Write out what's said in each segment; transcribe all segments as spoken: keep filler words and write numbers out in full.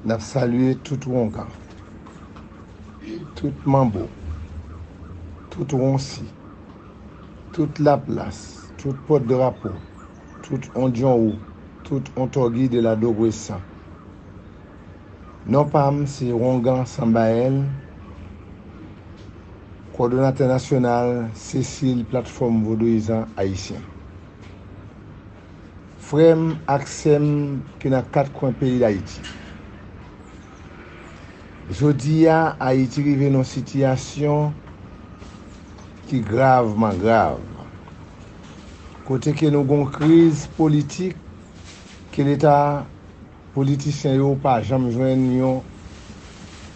N ap salye tout wongan, tout manbo, tout wonsi, tout laplas, tout pòtdrapo, tout ondjonwou, tout ontògi de la Dogwesan. Non pa m se Wongan Sanbayèl, kòdonatè nasyonal Sesil Platfòm Vodouyizan Ayisyen. Frè m ak sè m ki nan kat kwen peyi Dayiti. Jodi a, Ayiti rive nan yon sitiyasyon ki gravman grav, kote ke nou gon kriz politik ke Leta, politisyen yo pa janm jwenn yon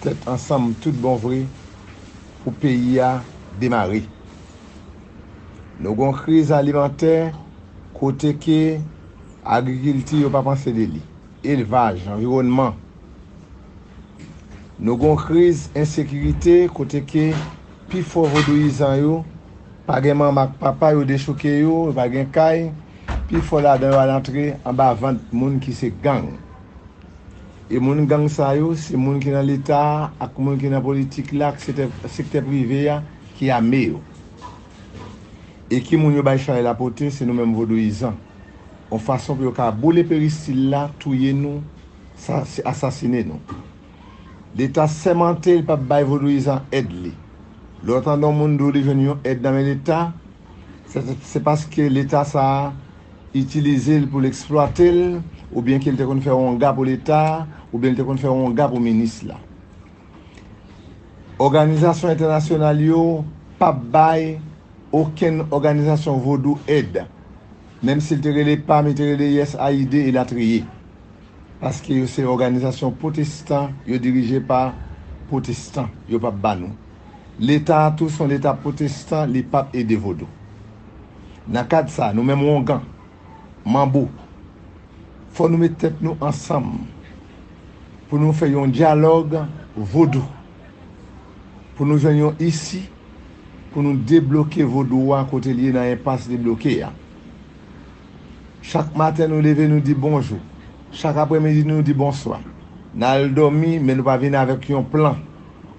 tèt ansanm tout bon vre pou peyi a demare. Nou gon kriz alimantè kote ke agrikilti yo pa panse de li, elvaj, anviwònman. Nou gon kriz ensekirite kote ke pifò vodouyizan yo pa gen manman ak papa, yo dechouke yo, yo pa gen kay, pifò ladan yo al antre anba vant moun ki se gang. E moun gang sa yo, se moun ki nan Leta a ak moun ki nan politik la ak sektè, sektè prive a ki ame yo. E ki moun yo bay chalè la pote, se nou menm vodouyizan. Yon fason pou yo ka boule peristil la, touye nou, sa, asasine nou. Leta sèmante l p ap bay vodouyizan èd li. Lè w tande yon moun di w li jwenn yon èd nan men Leta, se, se paske Leta sa a itilize l pou l eksplwate l, oubyen ke l te konn fè wonga pou Leta, oubyen l te konn fè wonga pou minis la. Òganizasyon entènasyonal yo p ap bay okenn òganizasyon vodou èd, menm si l te rele pam, li te rele U S A I D, elatriye. Paske yo se òganizasyon pwotestan, yo dirije pa pwotestan, yo p ap ba nou. Leta a tou se yon leta pwotestan, li p ap ede vodou. Nan kad sa, nou menm wongan, manbo, fò nou met tèt nou ansanm pou nou fè yon dyalòg vodou, pou nou jwenn yon isi, pou nou debloke vodou a kote l ye nan enpas li bloke a. Chak maten nou leve, nou di bonjou. Chak apremidi nou di bonswa. N al dòmi, men nou pa vin avèk yon plan.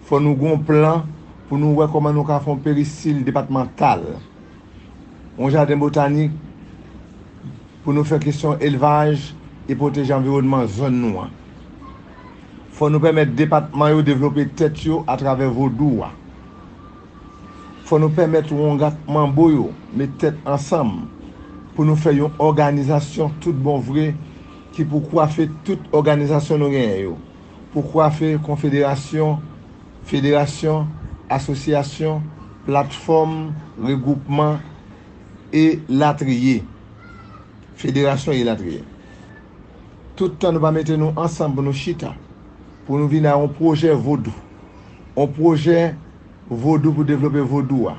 Fò nou gon plan pou nou wè kòman nou ka fè yon peristil depatmantal, yon jaden botanik pou nou fè kesyon elvaj e pwoteje anviwònman zòn nou an. Fò nou pèmèt depatman yo devlope tèt yo atravè vodou a. Fò nou pèmèt wongan ak manbo yo met tèt ansanm pou nou fè yon òganizasyon tout bon vre ki pou kwafe tout òganizasyon nou genyen yo, pou kwafe konfederasyon, federasyon, asosyasyon, platfòm, regwoupman, elatriye. Federasyon, elatriye. Tout tan nou pa mete nou ansanm pou nou chita, pou nou vin a yon pwojè vodou, yon pwojè vodou pou devlope vodou a,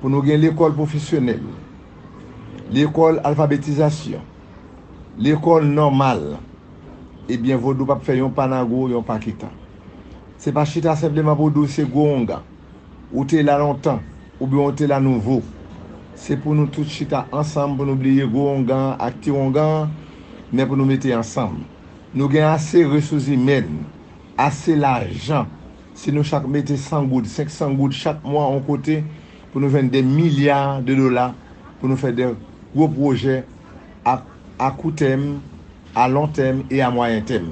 pou nou gen lekòl pwofesyonèl, lekòl alfabetizasyon, lekòl nòmal, ebyen, vodou p ap fè yon pa nan gwo, yon pa ki tan. Se pa chita senpleman pou di w se gwo wongan, ou te la lontan, oubyen ou te la nouvo. Se pou nou tout chita ansanm pou nou bliye gwo wongan an ak ti wongan an, men pou nou mete ansanm. Nou gen ase resous imèn, ase lajan. Si nou chak mete san goud, senk san goud chak mwa yon kote pou nou jwenn de milya de dola pou nou fè de gwo pwojè a, a kou tèm, a lon tèm e a mwayen tèm.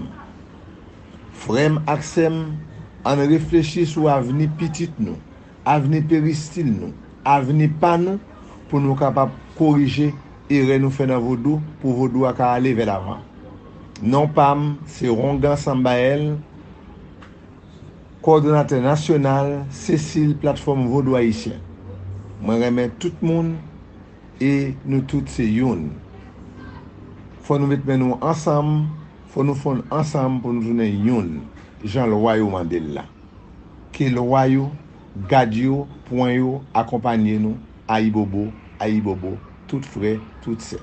Frè m ak sè m, ann reflechi sou avni pitit nou, avni peristil nou, avni pa nou, pou nou kapab korije erè nou fè nan vodou, pou vodou a ka ale vè lavan. Non pa m, se Wongan Sanbayèl, kòdonatè nasyonal Sesil Platfòm Vodou Ayisyen. Mwen renmen tout moun e nou tout se youn. Fò nou met men nou ansanm, fò nou fonn ansanm pou nou tounen youn, jan lwa yo mande l la. Ke lwa yo, gad yo, pwen yo akonpanye nou, ayibobo, ayibobo, tout frè, tout sè.